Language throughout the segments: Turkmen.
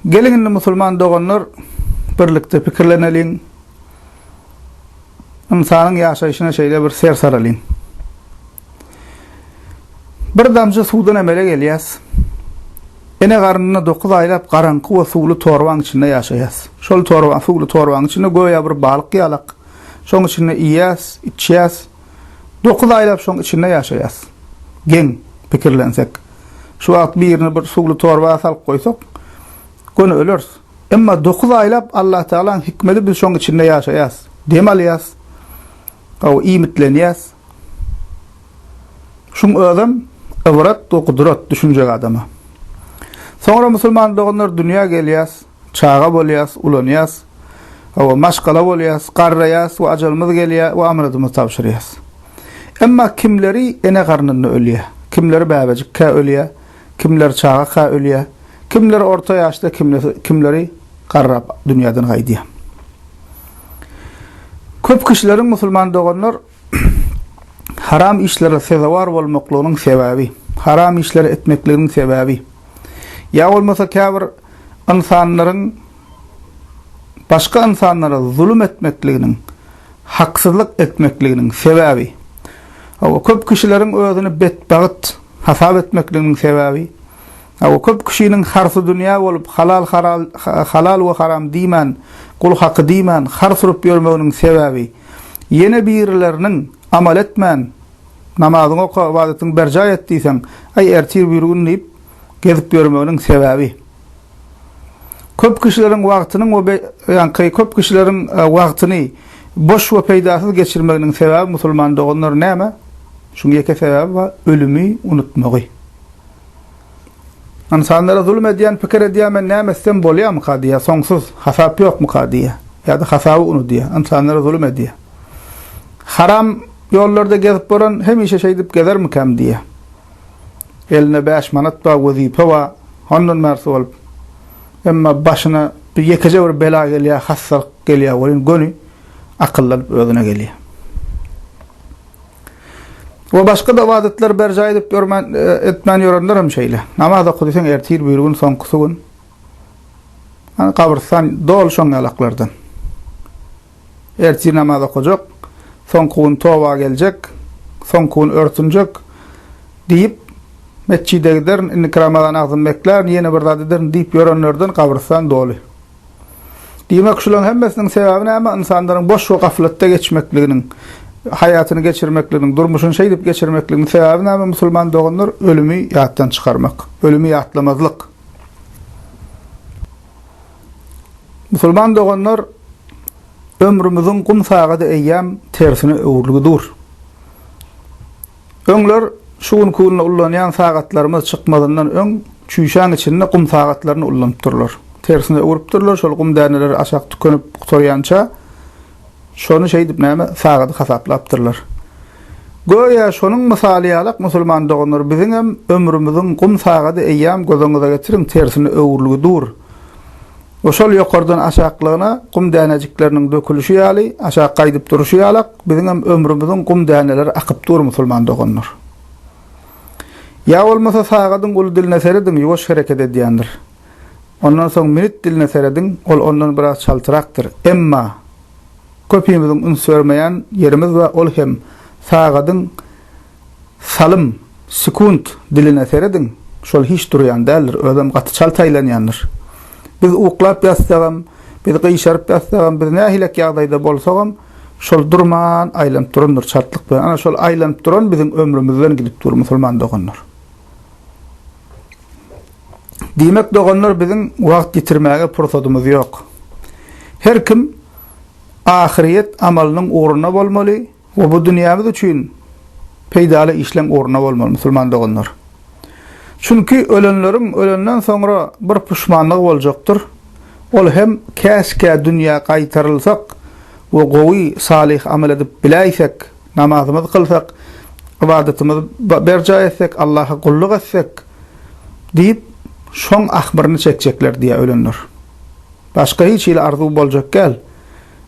Geliň indi musulman doganlar birlikde pikirleneliň. Ynsanyň ýaşaýşyna şeýle bir ser saralyň. Bir damja suwdan emele gelýäs. Ene garnynda 9 aýlap garaňky we suwly torbaň içinde ýaşaýas. Şol torba, suwly torbaň içinde göýä bir balyk ýalak. Şoň içinde iýýäs, içýäs. 9 aýlap şoň içinde ýaşaýas. Geň pikirlensek. Şu wagt birini bir suwly torba salyp goýsak, göni öleris. Emma 9 aýlap Allah Tagalaň hikmedi biz şoň içinde ýaşaýas. Dem alýas. Hawa, iýmitlenýäs. Şuň özem ybrat we gudrat düşünjek adama. Soňra musulman doganlar dünýä gelýäs, çaga bolýas, ulanýas. Hawa, maşgala bolýas, garraýas we ajalymyz gelýär we amradymyzy tabşyrýas. Emma kimleri ene garnynda ölýär, kimleri bäbejikkä ölýär, kimleri çagaka ölýär, kimleri orta ýaşda, kimleri garrap dünýäden gaýdýar. Köp kişileriň musulman doganlar haram işlere sezewar bolmaklygynyň sebäbi, haram işleri etmekliginiň sebäbi, ýa bolmasa käbir ynsanlaryň başga ynsanlara zulum etmekliginiň, haksyzlyk etmekliginiň sebäbi, hawa, köp kişileriň özüni betbagt hasap etmekliginiň sebäbi, Hawa, köp kişiniň harsydünýä bolup, halal haral, halal we haram diýmän, gul haky diýmän, hars urup ýörmeginiň sebäbi, ýene birileriniň amal etmän, namazyňy oka, ybadatyňy berjaý et diýseň, aý, ertir-birigün diýip, gezip ýörmeginiň sebäbi. Köp kişileriň wagtynyň we ýaňky köp kişileriň wagtyny boş we peýdasyz geçirmeginiň sebäbi musulman doganlar näme? Şuň ýeke sebäbi bar, ölümi unutmagy. Ynsanlara zulum edýän pikir edýär men näme etsem bolýamyka diýýär soňsuz hasap ýokmyka diýýär ýa-da hasaby unudýar ynsanlara zulum edýär. Haram ýollarda gezip bolan hemişe şeýdip gezermikäm diýýär. Elinde 5 manat bar wezipe bar ondan bärsi bolup emma başyna bir ýekeje bir bela gelýär hassalyk gelýär welin göni akyllanyp özüne gelýär. We başga-da ybadatlary berjaý edip ýörmän, e, etmän ýörenler hem şeýle. Namaz oky diýseň ertir, bir gün, soňkusy gün. Hani gabrystan doly şoň ýalaklardan. Ertir namaz okajak, soňky gün toba geljek, soňky gün örtünjek diýip metjide giderin, indiki Ramazan agzym beklärin, ýene bir zat ederin diýip ýörenlerden gabrystan doly. Diýmek, şularyň hemmesiniň sebäbi näme? Ynsanlaryň boş we gaflatda geçmekliginiň, haýatyny geçirmekliginiň, durmuşyny şeýdip geçirmekliginiň sebäbi näme, musulman doganlar? Ölümi ýatdan çykarmak, ölümi ýatlamazlyk. Musulman doganlar, ömrümiziň gum sagady eýýäm tersine öwrülgi dur. Öňler şu günki günde ullanýan sagatlarymyz çykmazyndan öň çüýşäň içinde gum sagatlaryny ullanypdyrlar. Tersine öwrüpdirler, şol gum däneleri aşak tükenip gutarýança şony şeýdip näme sagady hasaplapdyrlar. Göýä şonuň mysaly ýalak musulman doganlar biziňem ömrümiziň gum sagady eýýäm göz öňüňize getiriň tersine öwrülgi dur. We şol ýokardan aşaklygyna gum dänejikleriniň dökülişi ýaly, aşak gaýdyp durşy ýalak, biziňem ömrümiziň gum däneleri akyp dur, musulman doganlar. Ýa bolmasa sagadyň uly diline serediň, ýuwaş hereket edýändir. Ondan soň minut diline serediň, ol ondan biraz çaltrakdyr. Emma, köpimiziň üns bermeýän ýerimiz bar, ol hem sagadyň Salym, sekunt, diline serediň, şol hiç durýan däldir, özem gaty çalt aýlanýandyr. Biz uklap ýatsagam, biz gyşaryp ýatsagam, biz nähilek ýagdaýda bolsagam, şol durman aýlanyp durandyr çaltlyk bilen. Ana şol aýlanyp duran biziň ömrümizden gidip dur, musulman doganlar. Diýmek doganlar biziň wagt ýitirmäge pursadymyz ýok. Her kim ahyrýet amalynyň ugrunda bolmaly, We bu dünýämiz üçin peýdaly işleň ugruna bolmaly musulman doganlar. Çünki ölenleriň ölenden soňra bir puşmanlygy boljakdyr. Ol hem käşgä dünýä gaýtarylsak we gowy salyh amal edip biläýsek, namazymyzy kylsak, ybadatymyzy berjaý etsek, Allaha gulluk etsek diýip şoň ahmyryny çekjekler diýýär ölenler. Başga hiç hili arzuw boljak däl.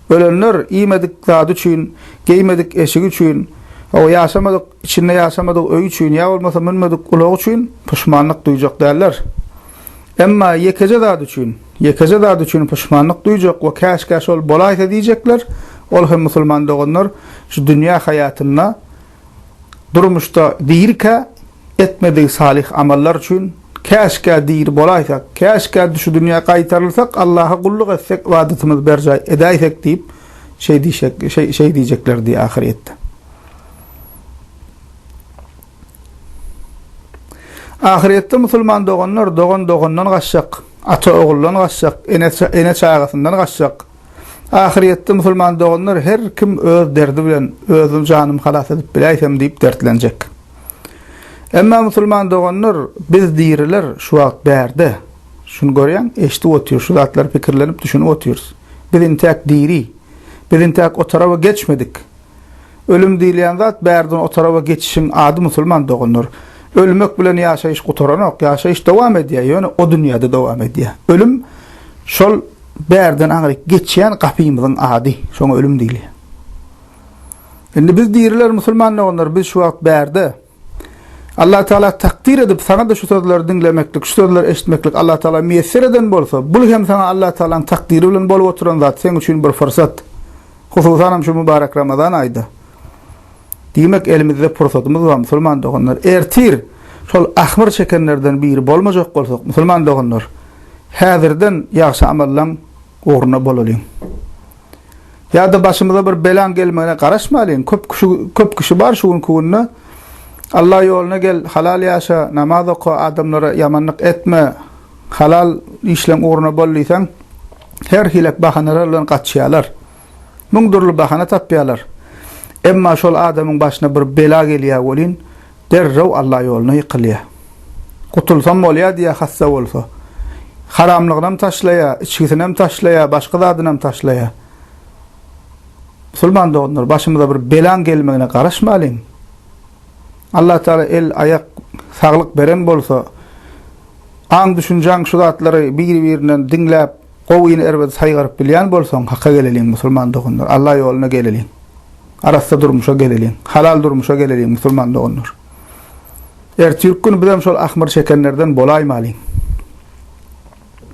Ölenler iýmedik zady üçin, geýmedik eşigi üçin, hawa, ýaşamadyk, içinde ýaşamadyk öýi üçin, ýa bolmasa münmedik ulagy üçin puşmanlyk duýjak däller. Emma ýekeje zat üçin, ýekeje zat üçin puşmanlyk duýjak we käşgä şol bolaýsa diýjekler, ol hem musulman doganlar şu dünýä haýatynda durmuşda dirikä etmedigi salyh amallar üçin käşgä diri bolaýsak, käşgä şu dünýä gaýtarylsak, Allaha gulluk etsek, ybadatymyzy berjaý edäýsek diýip şeý diýşek, şeý, şeý diýjekler diýýär ahyrýetde. Ahyrýetde musulman doganlar dogan dogandan gaçjak, ata oguldan gaçjak, ene, ene çagasyndan gaçjak. Ahyrýetde musulman doganlar her kim öz derdi bilen özüm janym halas edip biläýsem diýip dertlenjek. Emma musulman doganlar biz diriler şu wagt bärde. Şuny görýäň, eşidip otyr, şu zatlary pikirlenip düşünip otyrys. Biz intäk diri. Biz intäk o taraba geçmedik. Ölüm diýilýän zat bärden o taraba geçişiň ady musulman doganlar. Ölmek bilen ýaşaýyş gutaranok, ýaşaýyş dowam edýär, ýöne o dünýäde dowam edýär. Ölüm şol bärden aňryk geçýän gapymyzyň ady, şoňa ölüm diýilýär. Indi biz diriler musulman doganlar, biz şu wagt bärde. Allah Teala takdyr edip saňa-da şu sözleri diňlemeklik, şu sözleri eşitmeklik Allah Teala miýesser eden bolsa, bul hem saňa Allah Tealanyň takdyry bilen bolup oturan zat, seň üçin bir fyrsat. Hususanam şu mübarek Ramazan aýda. Diýmek elimizde pursatymyz bar musulman doganlar. Ertir şol ahmyr çekenlerden biri bolmajak bolsak musulman doganlar, häzirden ýagşy amallaň ugruna bolalyň. Ýa-da başymyza bir belaň gelmegine garaşmalyň. Köp kişi köp kişi bar şu günki günde Allah ýoluna gel, halal ýaşa, namaz oka, adamlara ýamanlyk etme, halal işleň ugruna bol diýseň, her hilek bahanalar bilen gaçýarlar. Müň dürli bahana tapýarlar. Emma şol adamyň başyna bir bela gelýär welin, derrew Allah ýoluna ýykylýar. Gutulsam bolýar diýýär hassa bolsa. Haramlygynam taşlaýar, içgisinem taşlaýar, başga zadynam taşlaýar. Musulman doganlar, başymyza bir belaň gelmegine garaşmalyň. Allah Teala el, aýak, saglyk beren bolsa, aň düşünjäň şu zatlary biri-birinden diňläp, gowyny erbedi saýgaryp bilýän bolsaň, haka geleliň musulman doganlar, Allah ýoluna geleliň. Arassa durmuşa geleliň, halal durmuşa geleliň musulman doganlar. Ertirki gün bizem şol ahmyr çekenlerden bolaýmalyň.